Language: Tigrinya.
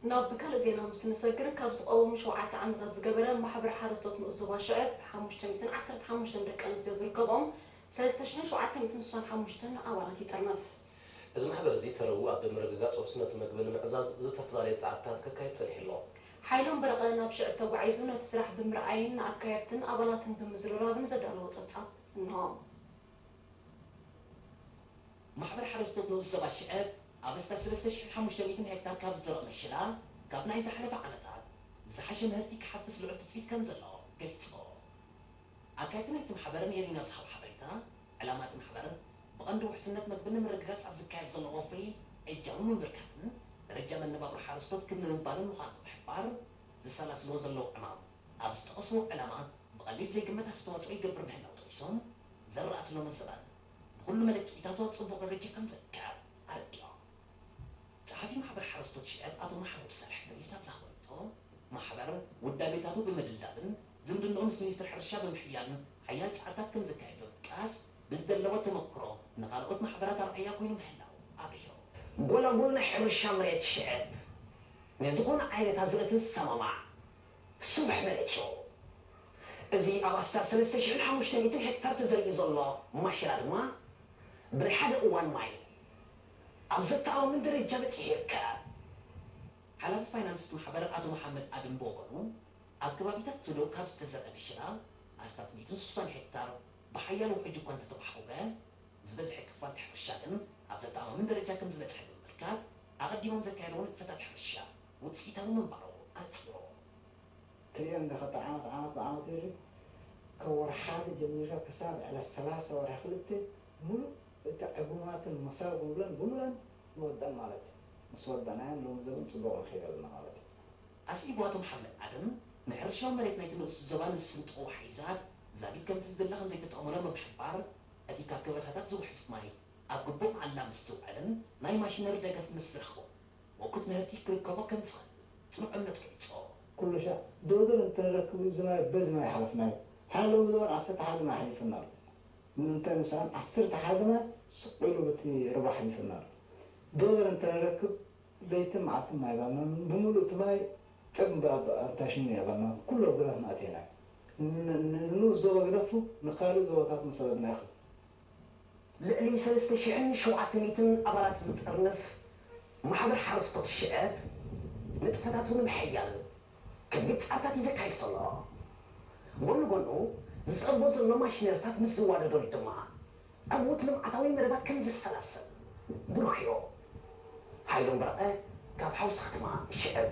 ናብ ካልእ ዜና ምስ ንሰግር፣ ካብ ዝቐውም ሸውዓተ ዓመታት ዝገበረ ማሕበር ሓረስቶት ንኡስ ዞባ ሽዕብ፣ ሓሙሽተ ሚእትን ዓሰርተ ሓሙሽተ ደቂ ኣንስትዮ ዝርከብኦም ሰለስተ ሽሕን ሸውዓተ ሚእትን ስሳን ሓሙሽተን ኣባላት ይጥርንፍ። እዚ ማሕበር እዚ ተረቡ ኣብ ምርግጋጽ ውሕስነት መግቢ ንምዕዛዝ ዝተፈላለየ ጻዕርታት ከካየድ ጸኒሑ ኣሎ። ሓይሎም በረቐ ናብ ሽዕብ ተጓዒዙ ነቲ ስራሕ ብምርኣይን ንኣካየድትን ኣባላትን ብምዝርራብን ዘዳለዎ ጸብጻብ እንሆ። ማሕበር ሓረስቶት ንኡስ ዞባ ሽዕብ ኣብ ኣስታት ሰለስተ ሽሕን ሓሙሽተ ሚእትን ሄክታር ካብ ዝዘርኦ መሸላ፣ ካብ ናይ ዝሓለፈ ዓመታት ዝሓሸ ምህርቲ ክሓፍስ ልዑል ትጽቢት ከም ዘሎ ገሊጹ። ኣካየድቲ ናይቲ ማሕበር ንኤሪና ብዝሃቦ ሓበሬታ፣ ዕላማ እቲ ማሕበር ብቐንዱ ውሕስነት መግቢ ንምርግጋጽ ኣብ ዝካየድ ዘሎ ወፍሪ እጃሙ ምምብርካትን ደረጃ መነባብሮ ሓረስቶት ክብ ንምባልን ምዃኑ ብምሕባር፣ ዘሰላስልዎ ዘለዉ ዕማም ኣብ ዝጠቐስዎ ዕላማ ብቐሊል ዘይግመት ኣስተዋፅኦ ይገብር ምህላው ጠቒሶም፣ ዘራእቲ ሎሚ ዘበን ብኹሉ መለክዒታት ኣብ ፅቡቕ ደረጃ ከም ዝርከብ ኣረዲኦም። ጸሓፊ ማሕበር ሓረስቶት ሽዕብ ኣቶ መሓሙድ ሳልሕ በሪስ ኣብ ዝሃቦ ርእይቶ፣ ማሕበር ውዳቤታቱ ብምድልዳልን ዝምድንኡ ምስ ሚኒስትሪ ሕርሻ ብምሕያልን ሓያል ጻዕርታት ከም ዘካየደ ብምጥቃስ፣ ብዝደለዎ ተመክሮ ንኻልኦት ማሕበራት ኣርኣያ ኮይኑ ምህላው ኣብሪሁ። ጎላጉል ናይ ሕርሻ መሬት ሽዕብ ንዝኾነ ዓይነት ኣዝርእቲ ዝሰማማዕ ስቡሕ መሬት እዩ። እዚ ኣብ ኣስታት ሰለስተ ሽሕን ሓሙሽተ ሚእትን ሄክታር ተዘሪኡ ዘሎ ማሸላ ድማ ብናይ ሓደ እዋን ማይ ኣብ ዘተኣማምን ደረጃ በጺሑ ይርከብ። ሓላፊ ፋይናንስ እቲ ማሕበር ኣቶ መሓመድ ኣድም ብወገኑ፣ ኣብ ከባቢታት ቱሉ ካብ ዝተዘርአ መሸላ ኣስታት ሚእትን ስሳን ሄክታር ብሓያል ውሕጅ እኳ እንተተጓሕጎገ፣ ዝበዝሐ ክፋል እቲ ሕርሻ ግን ኣብ ዘተኣማምን ደረጃ ከም ዝበጽሐ ብምምልካት፣ ኣቐዲሞም ዘካየድዎ ንጥፈታት ሕርሻ ውጽኢታዊ ምንባሩ ኣነጺሩ። ትሪኦ እንዲኻ ዓመት ዓመት ብዓመት ኢሉ ካብ ወርሒ ሓደ ጀሚርካ ክሳብ ዕለት ሰላሳ ወርሒ ክልተ ሙሉእ እቲ ዕጉማትን መሳጉ ብለን ብምለን ንወደን ማለት እዩ። ምስ ወደናየን ሎሚ ዘበን ፅቡቕ ንኸይድ ኣለና ማለት እዩ። ኣስዒቡ ኣቶ መሓመድ ኣደም፣ ንሕርሻዊ መሬት ናይቲ ንኡስ ዞባ ንዝስንጥቕዎ ሓይዛት ዛጊድ ከምቲ ዝድለ ከምዘይተጠቐመሎም ብምሕባር፣ እቲ ካብ ከበሳታት ዝውሕዝ ማይ ኣብ ግቡእ መዓላ ምስ ዝውዕልን ናይ ማሽነሪ ደገፍ ምስ ዝረኽቦ፣ ምእኩት ምህርቲ ክርከቦ ከም ዝኽእል ጽኑዕ እምነት ገሊጹ። ኩሉ ሻዕ ዶዘር እንተንረክብ እዚ ማይ በዚ ማይ ሓለፍናዮ። ሓ ሎሚ ዘበን ዓሰርተ ሓደ ማይ ሓሊፉና ኣሎ። እንተ ንስኣን ዓሰርተ ሓደ ማይ ስቕ ኢሉ በቲ ሩባ ሓሊፉና ኣሎ። ዶዘር እንተንረክብ ለይትን መዓልትን ማይ ባና ብምሉእ እቲ ማይ ጥብ ኣንታሽኒ የባና ኩሎም ግራት ማእቴና ንኡስ ዞባ ግደፉ ንካልእ ዞባታት መሰለትና ይኽእል ልዕሊ ሰለስተ ሽሕን ሸውዓተ ሚእትን ኣባላት ዝጥርንፍ ማሕበር ሓረስቶት ሽዕብ ንጥፈታቱ ንምሕያል ከቢድ ጻዕርታት እዩ ዘካይድ ዘሎ። ጎኒ ጎኑ ዝጸርቦ ዘሎ ማሽነሪታት ምስ ዝዋደደሉ ድማ ዕዉት ልምዓታዊ መደባት ከም ዘሰላስል ብሩህ እዩ። ሓይሎም በረቐ ካብ ሓውሲ ከተማ ሽዕብ።